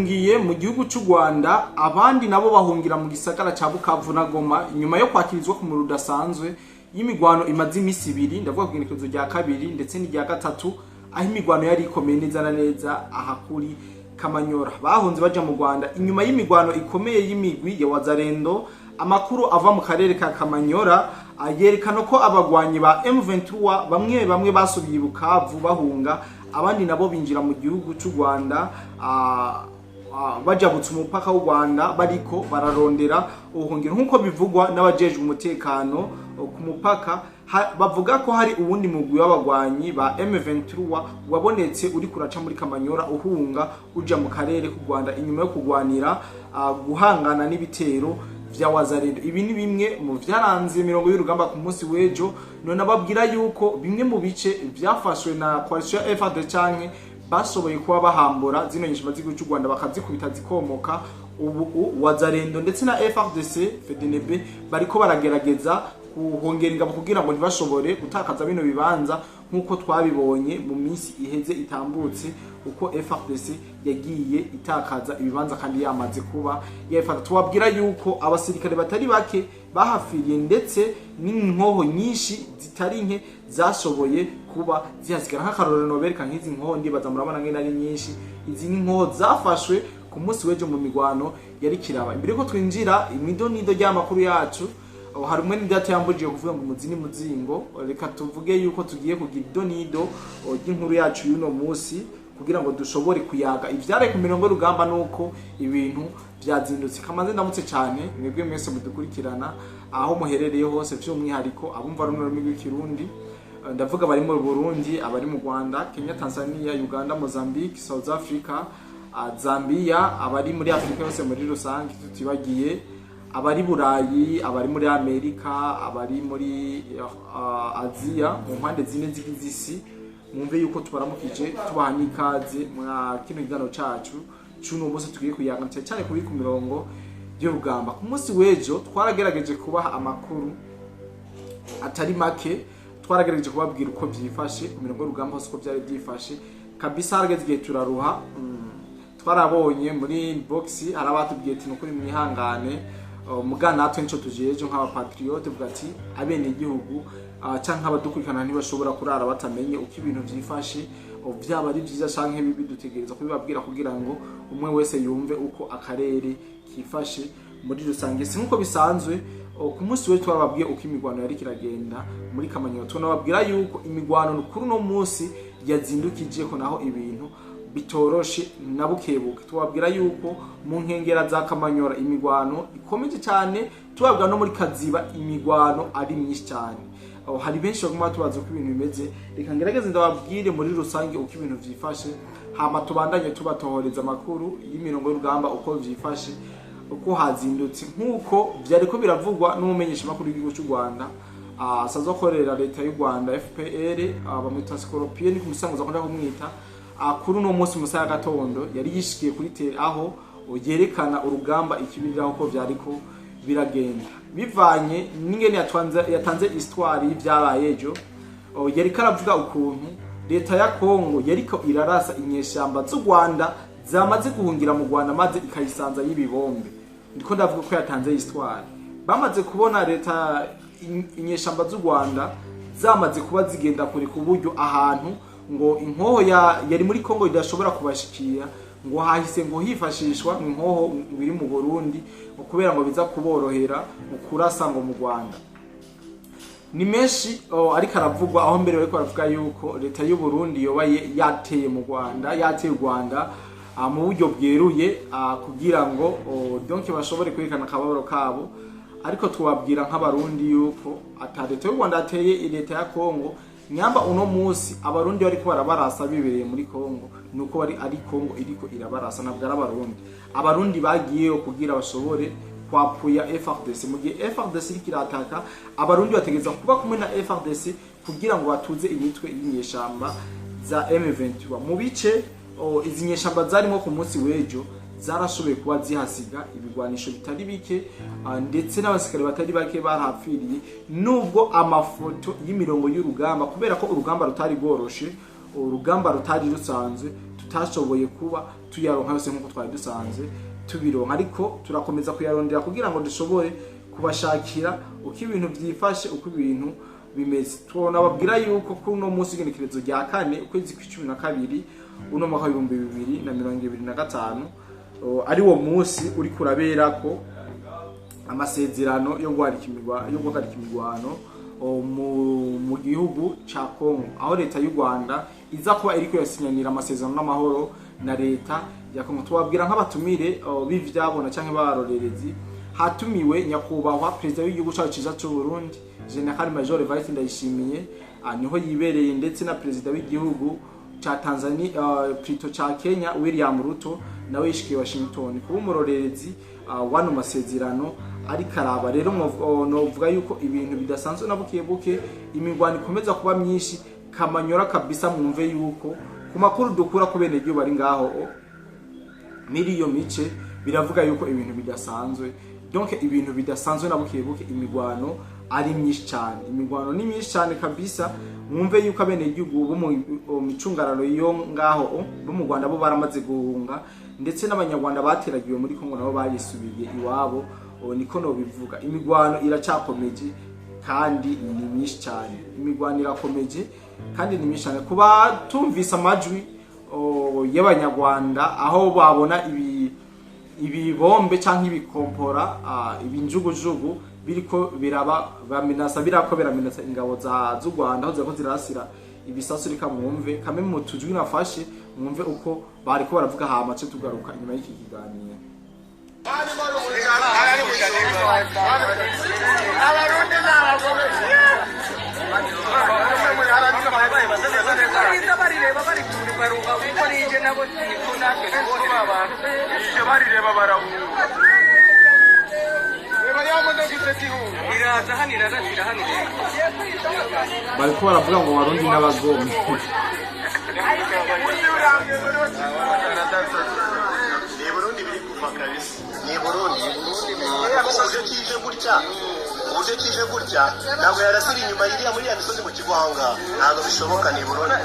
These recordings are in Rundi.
Bahungiye mu gihugu cy'u Rwanda, abandi nabo bahungira mu gisagara ca Bukavu na Goma inyuma yo kwakirizwa ku muriro udasanzwe y'imigwano imaze iminsi 2. Ndavuga ku igenekerezo rya kabiri ndetse n'irya gatatu, aho imigwano yari ikomeye neza na neza aha kuri Kamanyora. Bahunze baja mu Rwanda inyuma y'imigwano ikomeye y'imigwi ya Wazalendo. Amakuru ava mu karere ka Kamanyora yerekana ko abagwanyi ba M23 bamwe bamwe basubiye i Bukavu bahunga, abandi nabo binjira mu gihugu cy'u Rwanda, bajabutse umupaka w'u Rwanda bariko bararondera ubuhungiro, nk'uko bivugwa n'abajejwe umutekano ku mupaka. Bavuga ko hari uwundi mugwi w'abagwanyi ba M23 wabonetse uri kuraca muri Kamanyora uhunga uja mu karere k'u Rwanda inyuma yo kugwanira guhangana n'ibitero vya Wazalendo. Ibi ni bimwe mu vyaranze imirongo y'urugamba ku munsi w'ejo. None ababwira yuko bimwe mu bice vyafashwe na coalition ya FARDC canke bashoboye kuba bahambura zino nyeshamba z'igihugu cy'u Rwanda bakazikubita zikomoka. Ubu Wazalendo ndetse na FARDC FDNB bariko baragerageza kuhongera ingabo kugira ngo ntibashobore gutakaza bino bibanza, nk'uko twabibonye mu minsi iheze itambutse uko FARDC yagiye itakaza ibibanza kandi yamaze kuba yafata. Tubabwira yuko abasirikare batari bake bahafiriye, ndetse n'inkoho nyinshi zitari nke zashoboye kuba zihasigara. Nk'akarorero nobereka nk'izi nkoho, ndibaza murabona ngene ari nyinshi. Izi ni inkoho zafashwe ku munsi w'ejo mu migwano yari kiraba. Imbere ko twinjira imidonido ry'amakuru yacu, aho hari umwe n'idata yambujije kuvuga ngo umuzi ni muzingo. Reka tuvuge yuko tugiye kugira idonido ry'inkuru yacu y'uno munsi kugira ngo dushobore kuyaga ivyaraye ku mirongo y'urugamba nuko ibintu vyazindutse. Kamaze ndamutse cyane mwebwe mwese mudukurikirana aho muherereye hose, by'umwihariko abumva rumwe rurimi rw'Ikirundi. Ndavuga abari mu Burundi, abari mu Rwanda, Kenya, Tanzania, Uganda, Mozambique, South Africa, Zambia, abari muri Afrika yose muri rusange, tutibagiye abari Burayi, abari muri Amerika, abari muri Aziya, mu mpande zine zigize isi. Mwumve yuko tubaramukije, tubaha n'ikaze mwa kino kiganiro cacu c'uno munsi tugiye kuyaga cyane cyane kuri ku mirongo y'urugamba. Ku munsi w'ejo twaragerageje kubaha amakuru atari make, twaragerageje kubabwira uko byifashe ku mirongo y'urugamba hose, uko byari byifashe kabisa. Harageze igihe turaruha. Twarabonye muri inbox hari abatubwiye ati: "Nukuri mwihangane." Muga natwe nico tujeje nk'abapatriote, tuvuga ati abenegihugu canke abadukurikirana ntibashobora kurara batamenye uko ibintu vyifashe. Vyaba ari vyiza canke bibi, dutegereza kubibabwira kugira ngo umwe wese yumve uko akarere kifashe muri rusange. Si nkuko bisanzwe, ku munsi we twababwiye uko imigwano yari kiragenda muri Kamanyola, tunababwira yuko imigwano kuri uno munsi yazindukije ko naho ibintu bitoroshe na bukebuke. Tubabwira yuko mu nkengera za Kamanyora imigwano ikomeje cyane, tubabwira no muri Kaziba imigwano ari myinshi cyane. Aho hari benshi baguma tubaza uko ibintu bimeze. Reka ngerageze ndababwire muri rusange uko ibintu vyifashe, hama tubandanye tubatohoreza amakuru y'imirongo y'urugamba uko vyifashe, uko hazindutse, nk'uko vyariko biravugwa n'umumenyesha makuru w'igihugu cy'u Rwanda asanzwe akorera leta y'u Rwanda FPR, bamwita Scorpion ku musango akunda kumwita. Kuri uno munsi mu masaha y'agatondo yari yishikiye kuri terrain aho yerekana urugamba ikibiriraho ko vyariko biragenda, bivanye n'ingene yatanze histoire y'ivyabaye ejo. Yariko aravuga ukuntu leta ya Kongo yariko irarasa inyeshamba z'u Rwanda zamaze guhungira mu Rwanda, maze ikayisanza y'ibibombe. Ndiko ndavuga ko yatanze histoire bamaze kubona leta inyeshamba z'u Rwanda zamaze kuba zigenda kure, ku buryo ahantu ngo inkoho yari muri Kongo idashobora kubashikira, ngo hahise ngo hifashishwa inkoho ngo iri mu Burundi, ngo kubera ngo biza kuborohera mu kurasa ngo mu Rwanda. Ni menshi ariko aravugwa aho mbere bariko baravuga yuko leta y'u Burundi yoba yateye mu Rwanda, yateye u Rwanda mu buryo bweruye, kugira ngo donc bashobore kwerekana akababaro kabo. Ariko tubabwira nk'Abarundi yuko ata leta y'u Rwanda yateye leta ya Kongo. Nyamba uno munsi Abarundi bariko barabarasa bibereye muri Kongo, nuko bari ari Kongo iriko irabarasa, ntabwo ari Abarundi. Abarundi bagiyeyo kugira bashobore kwapuya FARDC. Mu gihe FARDC iriko irataka, Abarundi bategereza kuba kumwe na FARDC kugira ngo batuze imitwe y'inyeshamba za M23 mu bice izi nyeshamba zarimo. Ku munsi w'ejo zarashoboye kuba zihasiga ibigwanisho bitari bike, ndetse n'abasirikare batari bake barahapfiriye, nubwo amafoto y'imirongo y'urugamba, kubera ko urugamba rutari rworoshe, urugamba rutari rusanzwe. Tutashoboye kuba tuyaronka yose nkuko twari dusanzwe tubironka, ariko turakomeza kuyarondera kugira ngo dushobore kubashakira uko ibintu vyifashe, uko ibintu bimeze. Tubona yuko kuri uno munsi igenekerezo rya 4 ukwezi kw'icumi na kabiri uno mwaka 2025 ari wo munsi uri kurabera ko amasezerano yo guhagarika imigwano mu gihugu ca Kongo, aho leta y'u Rwanda iza kuba iriko yasinyanira amasezerano n'amahoro na leta ya Kongo. Tubabwira nk'abatumire b'ivyabona canke barorerezi, hatumiwe nyakubahwa perezida w'igihugu cacu ciza c'u Burundi General Major Evariste Ndayishimiye, niho yibereye, ndetse na perezida w'igihugu ca Tanzania plutôt ca Kenya William Ruto, nawe yishikiye Washington kuba umurorerezi wano masezerano ariko araba. Rero novuga yuko ibintu bidasanzwe na buke buke, imigwano ikomeza kuba myinshi Kamanyora kabisa. Mwumve yuko ku makuru dukura ku bene gihugu bari ngaho muri iyo mice, biravuga yuko ibintu bidasanzwe, donc ibintu bidasanzwe na buke buke, imigwano ari myinshi cyane, imigwano ni myinshi cyane kabisa. Mwumve yuko abene gihugu bo mu micungararo yo ngaho bo mu Rwanda bo baramaze guhunga, ndetse n'abanyarwanda bateragiwe muri Kongo nabo barisubiye iwabo. Niko no bivuga, imigwano iracakomeje kandi ni myinshi cyane, imigwano irakomeje kandi ni myinshi cyane. Kuba tumvise amajwi y'abanyarwanda aho babona ibibombe canke ibikompora, ibinjugujugu biriko biraba bamenasa, birako biramenasa ingabo za z'u Rwanda aho zirako zirasira ibisasu. Reka mwumve kame mu tujwi nafashe, mwumve uko bariko baravuga, hama ce tugaruka inyuma y'iki kiganiro. Bariko baravuga ngo Barundi n'abagome. Ni Burundi biri kuva kabisa, ni Burundi uburyo kije gutya, uburyo kije gutya ntabwo yarasira inyuma iriya muri ya misozi mu kigo aho ngaho, ntabwo bishoboka, ni Burundi.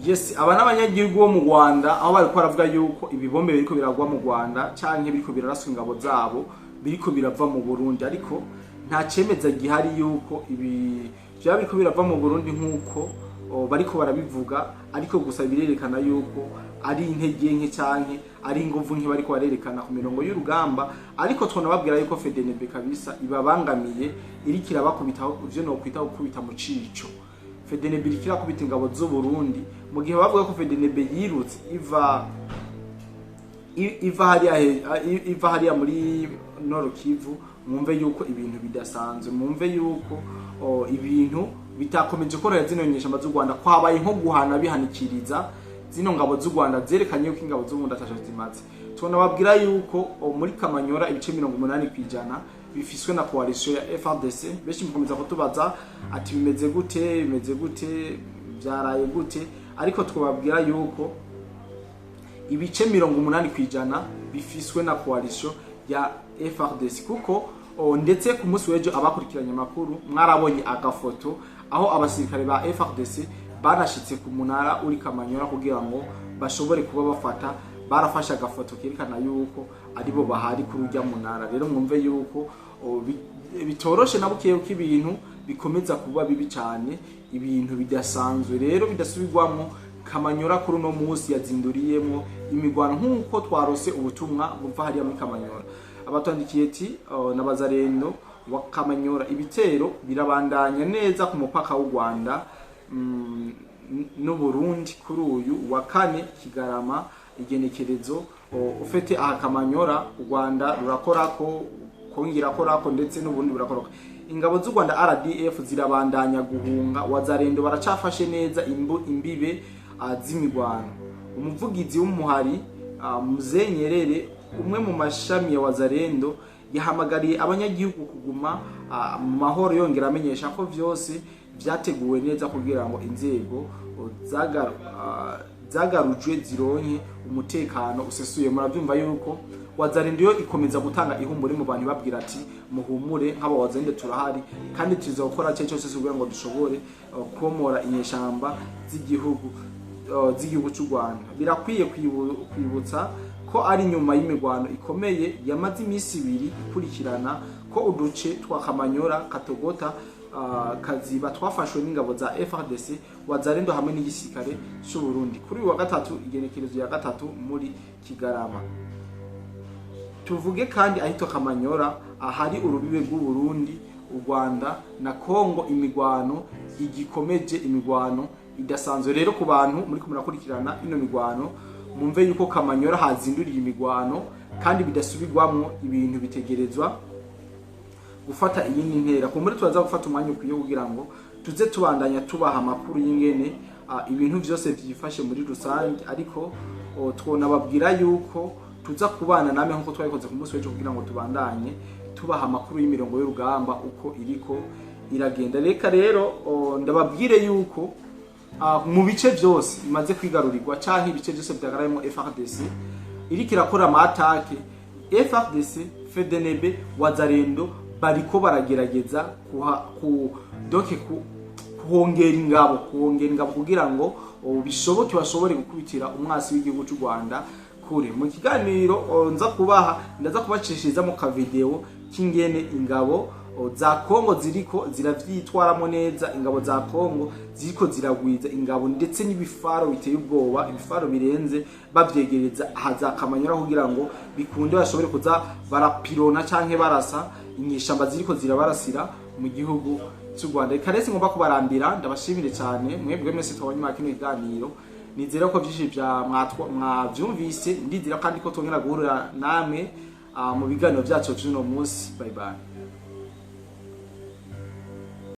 Yes, aba n'abanyagihugu bo mu Rwanda aho bariko baravuga yuko ibibombe biriko biragwa mu Rwanda canke biriko biraraswa ingabo zabo biriko birava mu Burundi, ariko nta cemeza gihari yuko ibi vyaba biriko birava mu Burundi nkuko bariko barabivuga, ariko gusa birerekana yuko ari intege nke canke ari inguvu nke bariko barerekana ku mirongo y'urugamba. Ariko twonababwira yuko FDNB kabisa ibabangamiye, iriko irabakubitaho ivyo nokwita gukubita mu cico. FDNB iriko irakubita ingabo z'u Burundi mu gihe bavuga ko FDNB yirutse iva iva hariya muri Nord Kivu. Mwumve yuko ibintu bidasanzwe, mwumve yuko ibintu bitakomeje korohera zino nyeshamba z'u Rwanda, kwabaye nko guhana bihanikiriza zino ngabo z'u Rwanda zerekanye yuko ingabo z'u Rwanda ataco zimaze. Tunababwira yuko muri Kamanyora ibice 80% bifiswe na coalition ya FARDC. Benshi mukomeza kutubaza ati bimeze gute, bimeze gute, byaraye gute, ariko twababwira yuko ibice 80% bifiswe na coalition ya FARDC, kuko ndetse ku munsi w'ejo abakurikiranye amakuru mwarabonye agafoto aho abasirikare ba FARDC barashitse ku munara uri Kamanyora kugira ngo bashobore kuba bafata, barafashe agafoto kerekana yuko aribo bahari kuri urya munara. Rero mwumve yuko bitoroshe na bukeyo ko ibintu bikomeza kuba bibi cyane, ibintu bidasanzwe rero bidasubirwamo. Kamanyora kuri uno munsi yazinduriyemo imigwano nk'uko twarose ubutumwa buva hariya muri Kamanyora. Abatwandikiye ati n'abazarendo wa Kamanyora ibitero birabandanya neza ku mupaka w'u Rwanda n'u Burundi kuri uyu wa 4 Kigarama igenekerezo. Ufite aha Kamanyora u Rwanda rurakorako, kongera korako, ndetse n'ubundi burakorako. Ingabo z'u Rwanda RDF zirabandanya guhunga, wazarendo baracafashe neza imbibe z'imigwano. Umuvugizi w'umuhari Mzee Nyerere, umwe mu mashami ya wazarendo, yahamagariye abanyagihugu kuguma mu mahoro, yongera amenyesha ko vyose vyateguwe neza kugira ngo inzego zagarujwe zironke umutekano usesuye. Murabyumva yuko Wazalendo yo ikomeza gutanga ihumure mu bantu, babwira ati: "Muhumure, nk'aba Wazalendo turahari kandi tuza gukora cyo cyose kugira ngo dushobore komora inyeshamba z'igihugu cy'u Rwanda." Birakwiye kwibutsa ko ari nyuma y'imigwano ikomeye yamaze iminsi 2 ikurikirana ko uduce twa Kamanyora, Katogota, Kaziba twafashwe n'ingabo za FARDC, Wazalendo hamwe n'igisirikare cy'u Burundi kuri uyu wa gatatu, igenekerezo ya 3 muri Kigarama. Tuvuge kandi ahitwa Kamanyora, ahari urubibe rw'u Burundi, u Rwanda na Kongo, imigwano igikomeje, imigwano idasanzwe. Rero ku bantu muri murakurikirana ino migwano, mumve yuko Kamanyora hazinduriye imigwano kandi bidasubirwamwo, ibintu bitegerezwa gufata iyindi ntera. Kumbure turaza gufata umwanya ukwiye kugira ngo tuze tubandanya tubaha amakuru y'ingene ibintu vyose vyifashe muri rusange, ariko twonababwira yuko tuza kubana namwe nkuko twabikoze ku munsi w'ejo kugira ngo tubandanye tubaha amakuru y'imirongo y'urugamba uko iriko iragenda. Reka rero ndababwire yuko mu bice byose bimaze kwigarurirwa canke ibice byose vyagarayemo FARDC iriko irakora ama attaques, FARDC, FDNB, Wazalendo bariko baragerageza kuha ku donc ku kuhongera ingabo kugira ngo bishoboke bashobore gukubitira umwasi w'igihugu cy'u Rwanda kure. Mu kiganiro nza kubaha, ndaza kubacishiriza mu kavideo k'ingene ingabo za Kongo ziriko ziravyitwaramo neza. Ingabo za Kongo ziriko ziragwiza ingabo ndetse n'ibifaro biteye ubwoba, ibifaro birenze, bavyegereza aha Kamanyora kugira ngo bikunde bashobore kuza barapirona canke barasa inyeshamba ziriko zirabarasira mu gihugu cy'u Rwanda. Reka rero ngomba kubarambira, ndabashimire cyane mwebwe mwese twabonye muri kino kiganiro. Nizera ko byinshi bya mwavyumvise. Ndizera kandi ko twongera guhurira namwe mu biganiro byacu by'uno munsi. Bye bye.